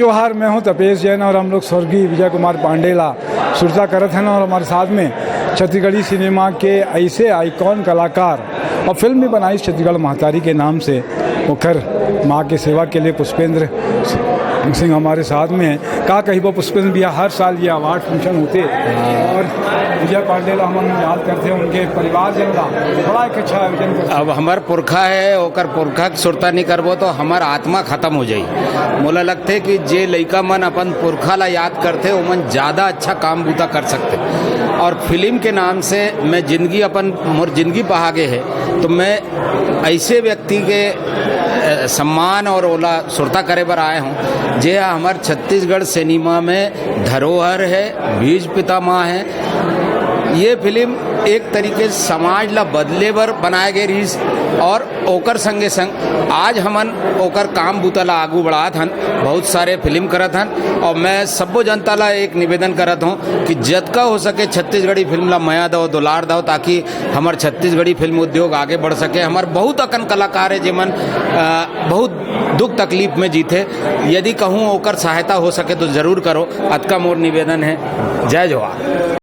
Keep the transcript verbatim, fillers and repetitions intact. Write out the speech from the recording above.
जोहार, मैं हूं तपेश जैन और हम लोग स्वर्गीय विजय कुमार पांडे ला सुरता करत हन और हमारे साथ में छत्तीसगढ़ी सिनेमा के ऐसे आइकॉन कलाकार और फिल्म भी बनाई छत्तीसगढ़ महतारी के नाम से, ओकर माँ के सेवा के लिए पुष्पेंद्र सिंह हमारे साथ में है। का कहिबो पुष्पेंद्र भैया, हर साल ये अवार्ड फंक्शन होते और विजय पांडे ला हमन याद करते हैं, उनके परिवार जन ला बड़ा एक अच्छा आयोजन करते हैं। अब हमर पुरखा है, ओकर पुरखा के सुरता नहीं करबो तो हमर आत्मा खत्म हो जाई। मोला लगथे कि जे लइका मन अपन पुरखा ला याद करथे, ओमन ज्यादा अच्छा काम बूता कर सकथे। और फिल्म के नाम से मैं जिंदगी अपन, मोर जिंदगी पहागे है, तो मैं ऐसे व्यक्ति के अ, सम्मान और ओला सुरता करे बर आए हूँ, जे ह हमर छत्तीसगढ़ सिनेमा में धरोहर है, बीज पितामह है। ये फिल्म एक तरीके से समाज ला बदले बर बनाए गए रहीस और ओकर संगे संग आज हमन ओकर काम बूता ला आगू बढ़ात हन, बहुत सारे फिल्म करत हन। और मैं सब्बो जनता ला एक निवेदन करत हूँ कि जतका हो सके छत्तीसगढ़ी फिल्म ला मया दव, दुलार दव, ताकि हमर छत्तीसगढ़ी फिल्म उद्योग आगे बढ़ सके। हमर बहुत अकन कलाकार है जेमन अ, बहुत दुख तकलीफ में जीथे। यदि कहूँ ओकर सहायता हो सके तो जरूर करो, अतका मोर निवेदन है। जय जोहार।